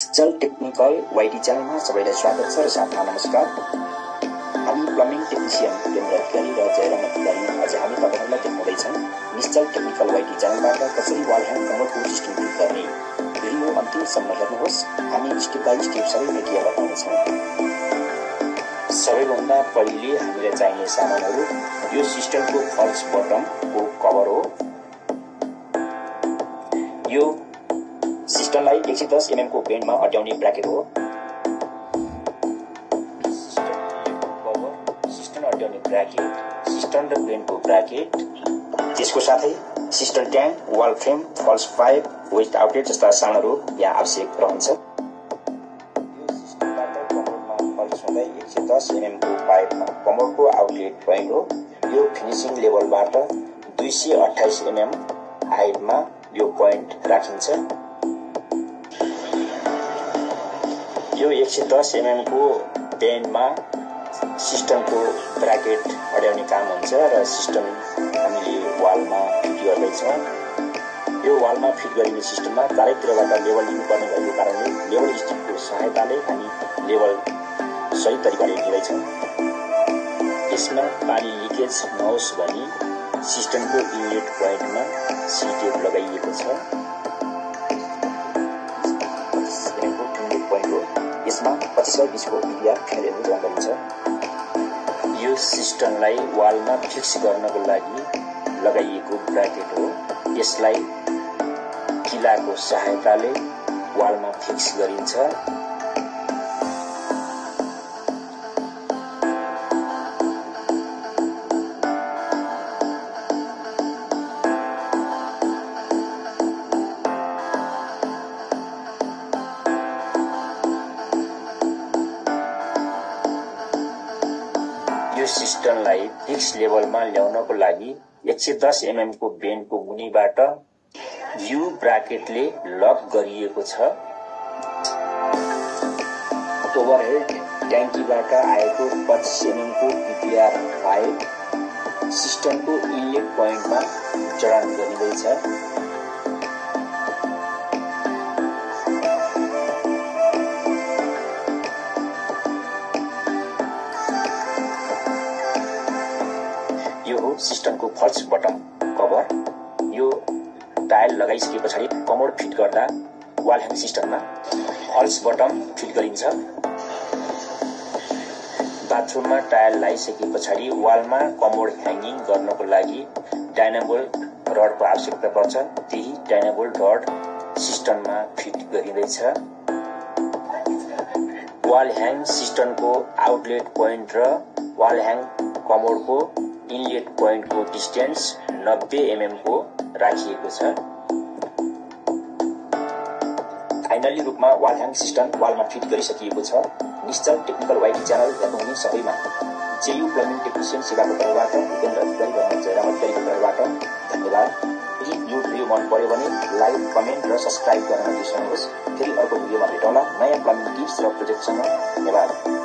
निश्चल technical वाइडी च्यानलमा सबैलाई स्वागत छ र साथमा नमस्कार। हामी प्लम्बिङ टेक्निसियन केन्द्र अधिकारी र जयराम अधिकारी आज हामी तपाईहरुलाई देखाउँदैछौं निश्चल टेक्निकल वाइडी च्यानलबाट कसरी वाल ह्याङ कमोडको सिस्टम फिट गर्ने। भिडियो अन्तिमसम्म हेर्नुहोस्, हामी स्टेप बाइ स्टेप सबै प्रक्रिया बताउनेछौं। सबैभन्दा पहिले हामीलाई चाहिने सामानहरू यो सिस्टमको फल्स बटमको कभर हो। यो सिस्टमलाई 110 mm को बेन्डमा अड्याउने ब्राकेट हो। सिस्टम अड्याउने ब्राकेट, सिस्टम र बेन्डको ब्राकेट, त्यसको साथै system tank, wall frame, false pipe, waste outlet जस्ता सामानहरू यहाँ आवश्यक रहन्छ। यो सिस्टमबाट कमोडमा फल्स हुँदै 110 mm को पाइपमा कमोडको आउटलेट पोइन्ट हो। यो फिनिसिङ लेभलबाट 228 mm हाइटमा यो पोइन्ट राखिन्छ। यो 110 mm को बेन्डमा सिस्टमको ब्राकेट अड्याउने काम हुन्छ र सिस्टम हामीले वालमा फिट गर्दैछौँ। यो वालमा फिट गरिने सिस्टममा चारैतिरबाट लेभल लिनुपर्ने भएको कारणले लेभल स्टिकको सहायताले हामी लेभल सही तरिकाले लिँदैछौँ। यसमा पानी लिकेज नहोस् भनी सिस्टमको इनलेट पोइन्टमा सिटेप लगाइएको छ। यसमा 25/20 को पिडिआर फेरेर जम गरिन्छ। यो सिस्टमलाई वालमा फिक्स गर्नको लागि लगाइएको ब्राकेट हो। यसलाई किलाको सहायताले वालमा फिक्स गरिन्छ। यो सिस्टमलाई फिक्स लेभलमा ल्याउनको लागि 110 mm को बेन्डको मुनिबाट यु ब्राकेटले लक गरिएको छ। ओभरहेड ट्याङ्कीबाट आएको 25 mm को पिपिआर पाइप सिस्टमको इनलेट पोइन्टमा जडान गरिँदैछ। सिस्टमको फल्स बटम कभर। यो टाइल लगाइसके पछाडि कमोड फिट गर्दा वाल ह्याङ सिस्टममा फल्स बटम फिट गरिन्छ। बाथरुममा टाइल लगाइसके पछाडि वालमा कमोड ह्याङ्गिङ गर्नको लागि डाइनाबोल्ट रडको आवश्यकता पर्छ। त्यही डाइनाबोल्ट रड सिस्टममा फिट गरिँदैछ। वाल ह्याङ सिस्टमको आउटलेट पोइन्ट र wall hang कमोडको inlet पोइन्टको distance 90 mm को राखिएको छ। फाइनली रूपमा वाल ह्याङ सिस्टम वालमा फिट गरिसकिएको छ। निश्चल टेक्निकल वाइडी च्यानल हेर्नुहुने सबैमा जेयु प्लम्बिङ टेक्निसियन सेवाको तर्फबाट केन्द्र अधिकारी र जयराम अधिकारीको तर्फबाट धन्यवाद। यदि यो भिडियो मन पर्यो भने लाइक, कमेन्ट र सब्स्क्राइब गर्न नबिर्सनुहोस्। फेरि अर्को भिडियोमा भेटौँला नयाँ प्लम्बिङ टिप्स र प्रोजेक्टसँग। धन्यवाद।